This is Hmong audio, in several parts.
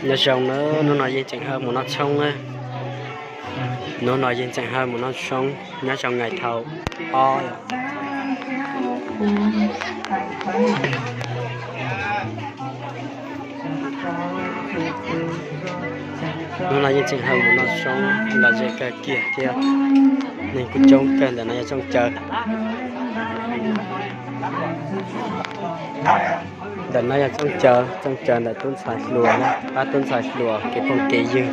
Nyob zoo na, hnub no yeej tseem hawm mus noj tshoob na. Hnub no yeej tseem hawm mus noj tshoob nyob zoo nais thau ob. Hnub no yeej tseem hawm mus noj tshoob los ze kawg kiag thiab. Neeg kuj coob kawg. Ntawm no yog Txooj Cawv, ntawm no yog Txooj Cawv, Txooj Cawv ntawm tub ntxhais hluas na, pab tub ntxhais hluas kev phooj kev ywg.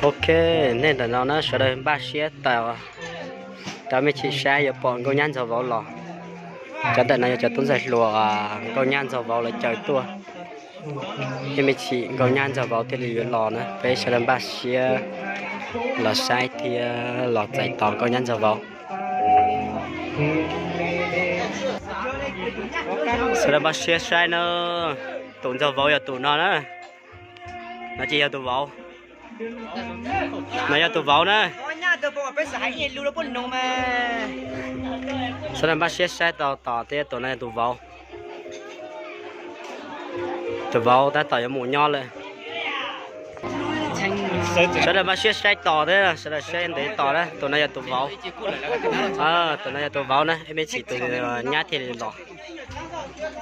Ok, nej ntawm no na sawv daws npaj siab tos, cov me chim saib yuav pom Nkauj Nyab Ntxawg Vauv los. Cov ntawm no yog cov tub ntxhais hluas Nkauj Nyab Ntxawg Vauv lawv caw tuaj. Cov me chim Nkauj Nyab Ntxawg Vauv thiaj li yuav los na, peb sawv daws npaj siab los saib thiab los txais tos Nkauj Nyab Ntxawg Vauv. Sawv daws npaj siab saib na, tus Ntxawg Vauv yog tus no na. No ces yog tus vauv. No yog tus vauv na. Sawv daws npaj siab saib tau tos thiab, tus no yog tus vauv. Tus vauv tab tom yuav mus nyob lawm. Sawv daws npaj siab saib tos thiab, sawv daws saib ntev tos na, tus no yog tus vauv. Tus no yog tus vauv na, ib me chim tus nyab thiaj li los.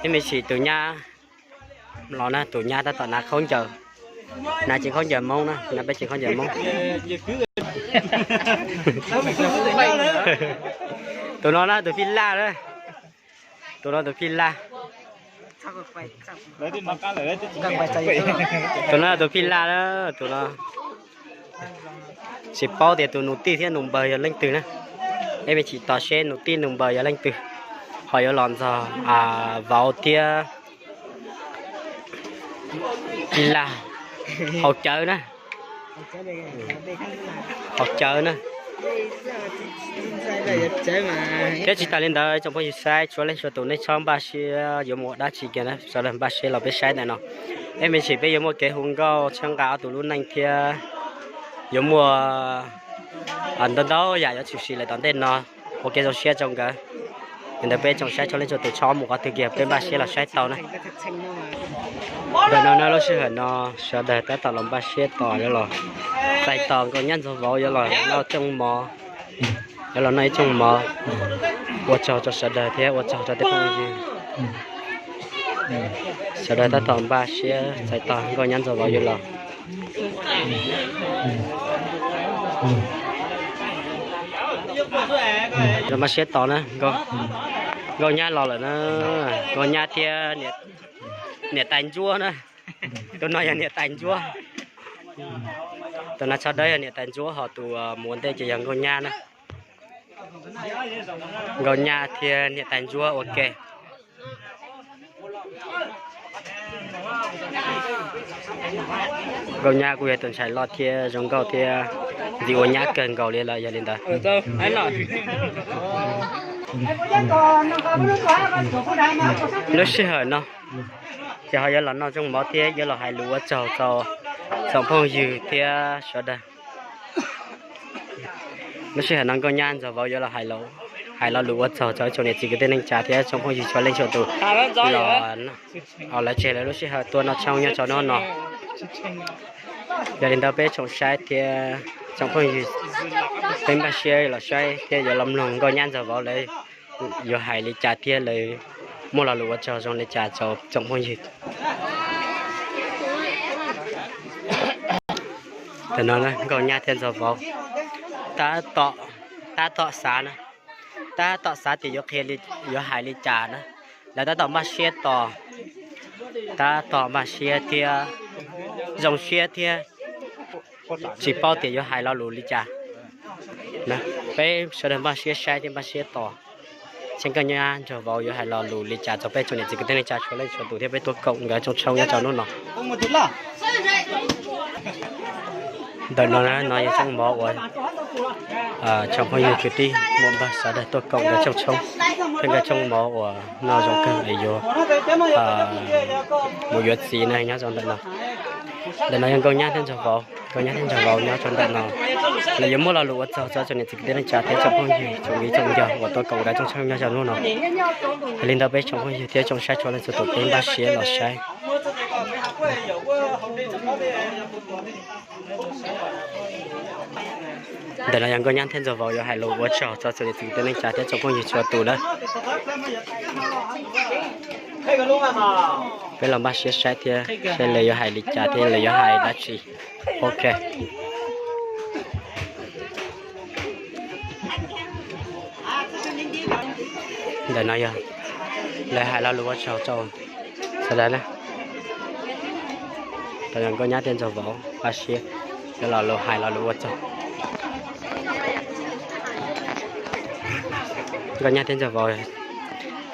Ib me chim tus nyab los na, tus nyab tab tom hnav khaub ncaws, hnav cev khaub ncaws Hmoob na, hnav peb cev khaub ncaws Hmoob. Tus no na tus phij laj na, tus no tus phij laj. Tus no tus phij laj na, tus no. Tsis paub tias tus nus tij thiab nus npawg yog leej twg na. Ib me chim tos seb nus tij nus npawg yog leej twg ho yuav los ntxog vauv thiab phij laj. Haus cawv na, haus cawv na. Thiab tsis tas li ntawd tsoom phooj ywg saib, txhua leej txhua tus nej txhob npaj siab yuav mus ua dab tsi kiag na, sawv daws npaj siab los peb saib ntawm no. Ib me chim peb yuav muaj kev hu nkauj txhawb nqa ob tug lub neej thiab yuav muaj ntau ntau yam yuav tshwm sim lawm tom ntej no. Ua kev zoo siab rau nkawd. Li ntawd peb tsoom saib txhua leej txhua tus txhob mus qhov twg kiag, peb npaj siab los saib tau na. Ntawm no na lub sij hawm no sawv daws tab tom los npaj siab tos yuav los txais tos Nkauj Nyab Ntxawg Vauv yuav los noj txooj mov, yuav los noj ib txooj mov. Ua tsaug rau sawv daws thiab ua tsaug rau tej phooj ywg. Sawv daws tab tom npaj siab txais tos Nkauj Nyab Ntxawg Vauv yuav los. Los npaj siab tos na, Nkauj Nyab los lawm na. Nkauj Nyab thiab niam tais Ntsuab na. Tus no yog niam tais Ntsuab. Tus no tsho dawb yog niam tais Ntsuab, ho tus mus ua ntej ces yog Nkauj Nyab na. Nkauj Nyab thiab niam tais Ntsuab ua ke. Nkauj Nyab kuj yog tus ntxhais loj thiab zoo nkauj thiab ntxim ua nyab kawg nkaus li lawm, yog li ntawd lub sij hawm no ces ho yuav los noj txooj mov thiab yuav los hais lus ua tsaug rau tsoom phooj ywg thiab sawv daws. Lub sij hawm no Nkauj Nyab Ntxawg Vauv yuav los hais lo lus ua tsaug rau ib tsoom niam txiv kwv tij neej tsa thiab tsoom phooj ywg txhua leej txhua tus los, lawv tseg lawv lub sij hawm tuaj noj tshoob nyob rau hnub no. Yog li ntawd peb tsoom saib thiab tsoom phooj ywg, peb npaj siab los saib thiab yuav los mloog Nkauj Nyab Ntxawg Vauv lawv yuav hais li cas thiab lawv muaj lo lus ua tsaug zoo li cas rau tsoom phooj ywg. Tam no Nkauj Nyab thiab Ntxawg Vauv tab tom, tab tom xav na, tab tom xav tias yuav qhia, yuav hais li cas na. Lawv tab tom npaj siab tos, tab tom npaj siab thiab zoo siab thiab tsis paub tias yuav hais lo lus li cas. Peb sawv daws npaj siab saib thiab npaj siab tos seb Nkauj Nyab Ntxawg Vauv yuav hais lo lus li cas rau peb tsoom niam txiv kwv tij neej tsa txhua leej txhua tus thiab peb tuaj koom nkawd tsooj tshoob nyob rau hnub no. Ntawm no, no yog tsooj mov uas tsoom phooj ywg kwv tij muam npawg sawv daws tuaj koom nkawd tsooj tshoob thiab nkawd tsooj mov uas noj zoo kawg es yuav mus yuav txiv na nyob rau ntawm no. Ntawm no yog Nkauj Nyab thiab Ntxawg Vauv. Nkauj Nyab thiab Ntxawg Vauv nyob rau ntawm no, lawv yuav muaj lo lus ua tsaug txog tsoom niam txiv kwv tij neej tsa thiab tsoom phooj ywg tsoom viv tsoom ncaus uas tau koom nrog Tsoom Tsheej nyob rau hnub no. Yog li ntawd peb tsoom phooj ywg thiab tsoom saib tshua leej txhua tus peb npaj siab los saib. Ntawm no yog Nkauj Nyab thiab Ntxawg Vauv yuav hais lus ua tsaug txog tsoom niam txiv kwv tij neej tsa thiab tsoom phooj ywg txhua tus lawm. Peb los npaj siab saib thiab saib lawv yuav hais li cas thiab lawv yuav hais dab tsi. Ok. Ntawm no yog lawv hais lo lus ua tsaug rau sawv daws na. Tau yog Nkauj Nyab thiab Ntxawg Vauv npaj siab yuav los lus hais lo lus ua tsaug. Nkauj Nyab thiab Ntxawg Vauv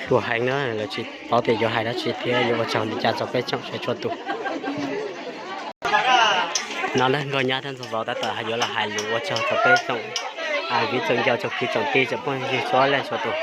hluas heev na, lawv tsis paub tias yuav hais dab tsi thiab yuav ua tsaug li cas rau peb tsoom saib tshua tus. No na Nkauj Nyab thiab Ntxawg Vauv tab tom yuav los hais lus ua tsaug rau peb tsoom viv tsoom ncaus tsoom kwv tsoom tij tsoom phooj ywg txhua leej txhua tus.